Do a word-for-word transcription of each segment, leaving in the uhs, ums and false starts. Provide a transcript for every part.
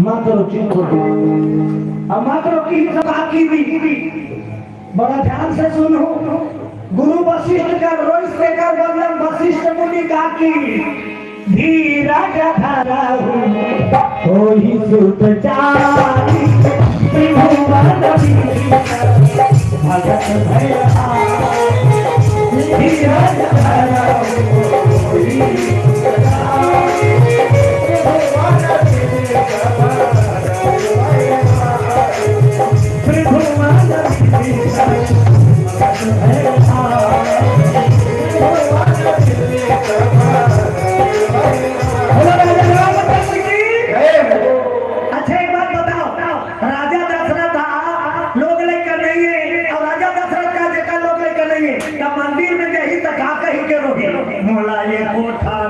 मात्र चित्त हो। अब मात्र की सब आकी भी बड़ा ध्यान से सुनो। गुरु वशिष्ठ का रोइस तेकर वर्णन वशिष्ठ मुनि का की। धीरज धरहु होई सुत चारी, त्रिभुवन विदित भगत भय हारी। धीरज धरहु होई सुत चारी, त्रिभुवन विदित भगत भय हारी। त्रिभुवन विदित भगत भय हारी। बोलो राजा रामचंद्र की। अच्छा, एक बात बताओ, राजा दशरथ हा लोग लइका नहीं है, और राजा दशरथ का जेकर लोग लइका नहीं है, तब मंदिर में जाही त का कही के रोही, "मोला ये कोठा,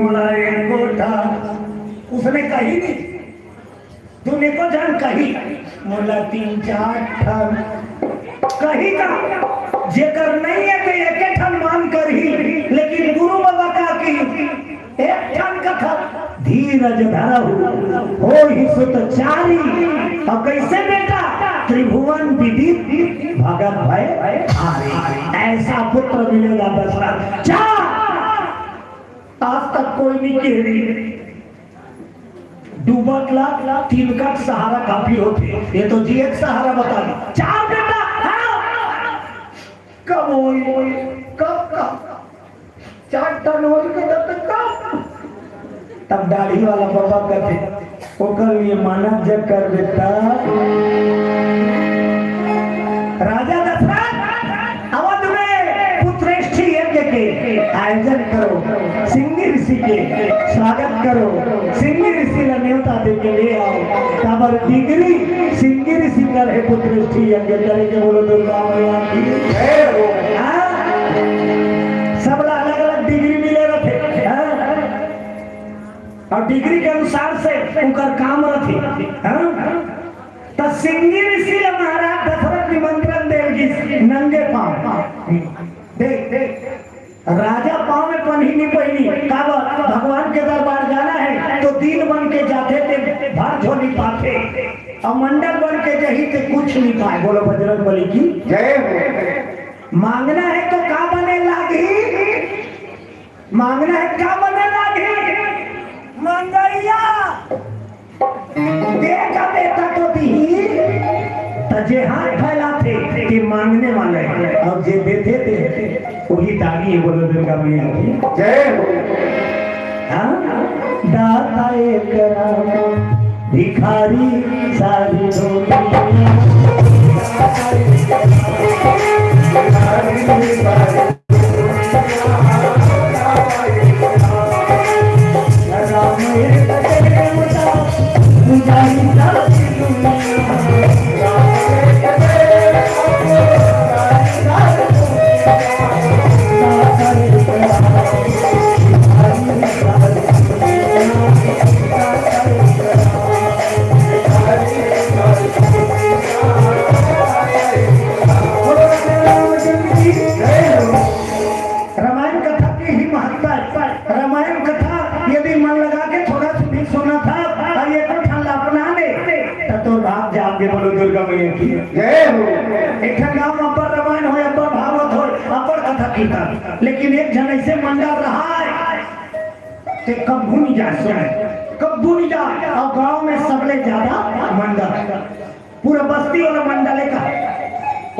मोला ये कोठा।" उसने कही नहीं। तूने को जान कही, मोला तीन चार ठन कही का, जेकर नहीं है तो एक ठन मान करही, लेकिन गुरु बाबा का की एक ठन कथा, धीरज धरहु होई सुत चारी। और कैसे बेटा? त्रिभुवन विदित भगत भय हारी। ऐसा पुत्र मिलेगा दशरथ। चार, आज तक कोई नहीं कह रही। डूबत ला तिनका के सहारा काफी होथे। ये तो जिए के सहारा बता दी। चार बेटा, हाँ। कब होई? कब, कब? चार ठन होई के तब तक कब? तब दाढ़ी वाला बाबा कहते, "ओकर लिए मानत जग कर बेटा।" राजा दशरथ अवध में पुत्रेष्ठी यज्ञ के आयोजन करो, सिंगी ऋषि के स्वागत करो, सिंगी ऋषि ला नेवता दे के ले आओ। काबर डिग्री सिंगी ऋषि कर है पुत्रेष्ठी यज्ञ करे के। बोलो दुर्गा मैया की जय हो। हाँ? सबला अलग-अलग डिग्री मिले रथे, हाँ? और डिग्री के अनुसार से उनकर काम रथे, हाँ? त सिंगी ऋषि ला महाराज दशरथ निमंत्रण दे गिस नंगे पाँव। देख, देख, राजा पाँव में पनही नहीं पहिनी, काबर? भगवान के दरबार जाना है तो दीन बन के जाथे ते भर झोली पाथे, और मंडल बन के जही ते कुछ नहीं पाए। बोलो बजरंग बली की जय हो। मांगना है तो का बने लागही? मांगना है का बने लागही? मंगैया। दे का बेटा तो दिही, त जे हाथ फैलाथे, ते मांगने वाला है, और जे देथे ते वही दानी है। बोलो दुर्गा मैया की जय हो। हाँ? दाता एक राम, भिखारी सारी दुनिया। रामायण कथा की ही महत्ता है। रामायण कथा यदि मन लगा के थोड़ा सा भी सुना था, और ये तो ठंडा अपना ले, तब तो राम जाम के। बोलो दुर्गा मैया की जय हो। एक ठन गांव में अब्बड़ रामायण होय, अब्बड़ भागवत होय, अब्बड़ कथा कीर्तन, लेकिन एक झन ऐसे मंडल रहा है, ते कब्बू नहीं जाए सुने, कब्बू नहीं जाए। और गांव में सबले ज्यादा मंडल, पूरा बस्ती वाला मंडल है का,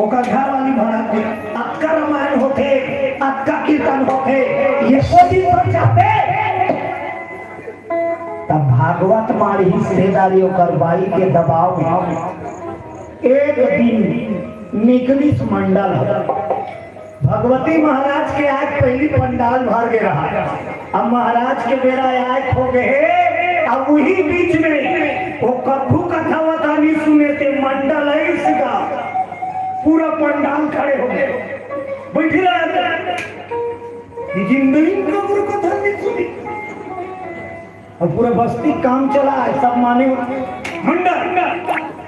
ओकर घर वाली भरा के अतका रामायण होथे, अतका कीर्तन होथे, ये को दिन पर जाते। तब भागवत माड़ी हिस्सेदारी ओकर बाई के दबाव में एक दिन निकलिस मंडल ह। भगवती महाराज के आय पहली पंडाल भर गे रहा। अब महाराज के बेरा आय हो गए हे, अब वही बीच में वो कद्दू कथा वथा नहीं सुने थे, मंडल है इसका, पूरा पंडाल खड़े हो गए, बैठी रहा। जिंदगी में कद्दू कथा नहीं सुनी। और पूरा बस्ती काम चला है, सब माने मंडल।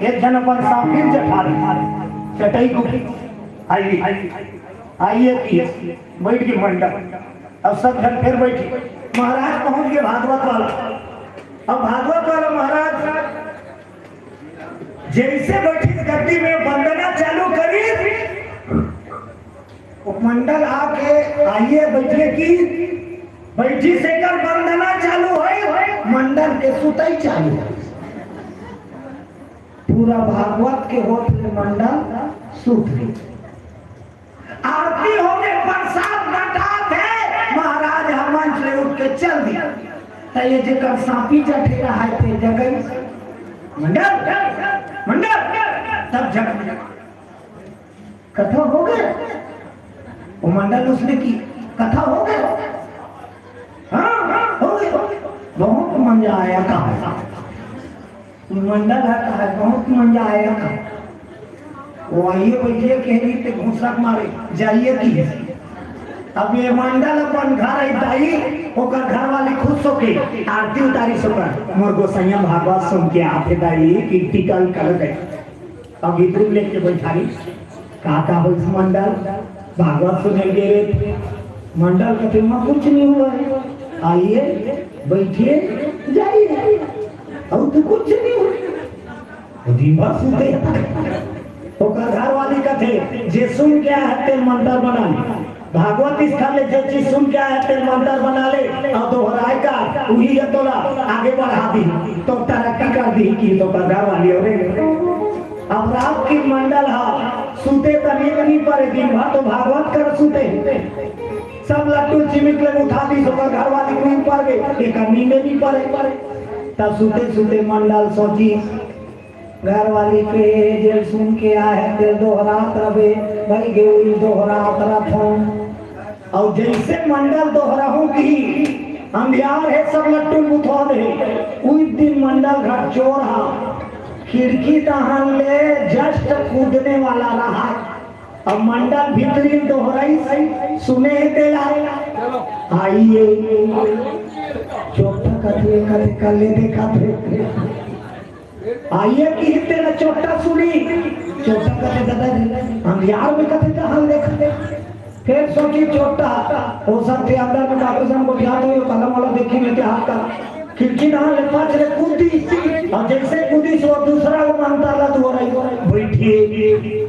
एक झन अपन साफिर जठा रहे, चटाई को आइए, आइए की बैठ के मंडल। अब सब झन फिर बैठे। महाराज पहुंच गए भागवत वाला। अब भागवत वाला महाराज जइसे बइठिस गद्दी में, वंदना चालू करिस, वो मंडल आके आइए बइठे कि बइठिस, एकर वंदना चालू होइस, मंडल के सुतई चालू होइस। पूरा भागवत के होत ले मंडल सुत गे। आरती होगे, प्रसाद बंटात हे, महाराज ह मंच ले उठ के चल दिस। त ये जेकर सांपी जठेरा हे ते जगइस, "मंडल, मंडल," तब जग, "कथा होगे?" वो मंडल उसने की, "कथा होगे?" "हाँ, हाँ, होगे, होगे।" "बहुत मजा आया," कहा। मंडल ह कहा, "बहुत मजा आया," कहा। वो आइए बइठे, कहे रहिस ते घूँसक मारे, "जाइए" किहिस। अब ये मंडल अपन घर आई दाई, ओकर घरवाली खुश होके आरती उतारिस ओकर, "मोर गोसइया भागवत सुन के आथे दाई, कि टिकल कर दे।" अब इधर लेके बइठारिस, "का का होइस मंडल?" "भागवत सुने गे रहे।" मंडल कथे, "माँ कुछ नहीं हुआ है, आइए बइठिए जाइए, अउ तो कुछ नहीं हुआ।" वो दिन भर सुते। ओकर घरवाली कथे, "जे सुन के आए हे तेला मंतर बना ले, भागवत स्थल ले जे चीज सुन के आए हे तेला मंतर बना ले, अउ दोहराए का, उही ह तोला आगे बढ़ा दिही, तो तरक्की कर दिही," किहिस ओकर घरवाली। अउ रे, अब रात के मंडल ह सुते त नींद नइ परे, दिन भर तो भागवत कर सुते। सब लट्टू चिमिक ले उठा दिस, ओकर घरवाली नींद पर गे, एकर नींदे नइ परे। त सुते सुते मंडल सोचिस, घरवाली के जेला सुन के आए हे, तेला दोहरात रबे, भई गे उही दोहरात रथों। अउ जइसे मंडल दोहराहूं कि अंधियार हे, सब लट्टू ल बुतवा दे हे, उही दिन मंडल घर चोर हा खिड़की डहन ले just कूदने वाला रहा। अब मंडल भीतरी ल दोहराइस, सुने हे तेला, "आइए।" चोट्टा कथे, कथे कल्ले देखत हे। "आइए" किहिस तेला चोट्टा सुनिस, चोट्टा कथे, "ददा जी, अंधियार में कथे डहन देखत हे।" फेर सोचिस चोट्टा, हो सकथे अंदर में डॉक्टर साहब गोठियात होही, कलम वाला देखिस नइ ते हाथ का, खिड़की डहन ले पाछ ले कूद दिस, अउ जइसे कूदिस वो दूसरा वो मंतर ला दोहराइस, "बइठिए।"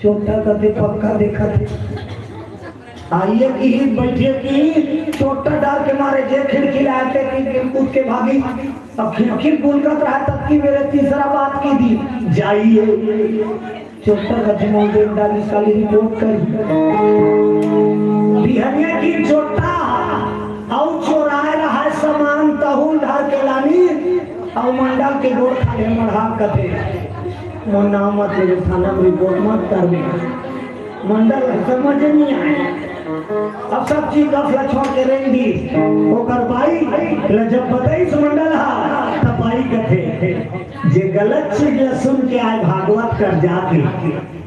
चोट्टा कथे, "पक्का देखत हे।" "आइए" किहिस, "बइठिए" किहिस, चोट्टा डर के मारे जे खिड़की ले आए ते खिड़की कूद के भागिस। अब खिड़की ल गुलकत रहा, ततकी मेर तीसरा बात कहि दिस, "जाइए।" चोट्टा कथे, "मोला दे डारिस, काली रिपोर्ट करिस।" बिहनिया के चोट्टा अउ चोराए रहा समान तहू ल धर के लानिस, अउ मंडल के गोड़ खाले मढ़ा कथे, "मोर नाम मत लेबे, थाना में रिपोर्ट मत करबे।" मंडल ल समझ नइ आए। अब सब चीज गफ ल छोड़ के रेंग दिस। ओकर बाई ल जब बताइस मंडल ह, तब बाई कथे, "जे गलत चीज ल सुन के आए भागवत कर जाके,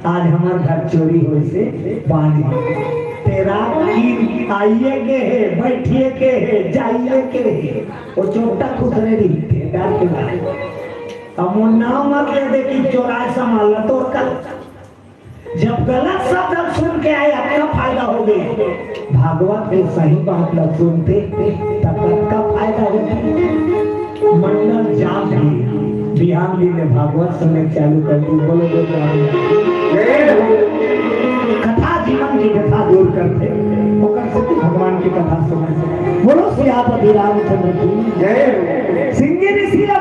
आज हमर घर चोरी होइस हे, बाज गे। तेरा की आइए के हे, बइठिए के हे, जाइए के हे।" वो चोट्टा खुसरे रहिस, डर के मारे। अब मोर नाम मत लेबे कि चोराए समान ल तोर कर। जब गलत शब्द सुन के आए, अतका फायदा होगे, भागवत के सही बात ल सुनते, त कतका फायदा होते। मंडल जात भी बिहान दिन में भागवत सुने चालू कर दिस। बोलो, बोलो। जय हो। कथा जीवन की व्यथा दूर करथे, ओकर सेती भगवान की कथा सुने। बोलो सियापति रामचंद्र की। जय हो। सिंगी ऋषि ला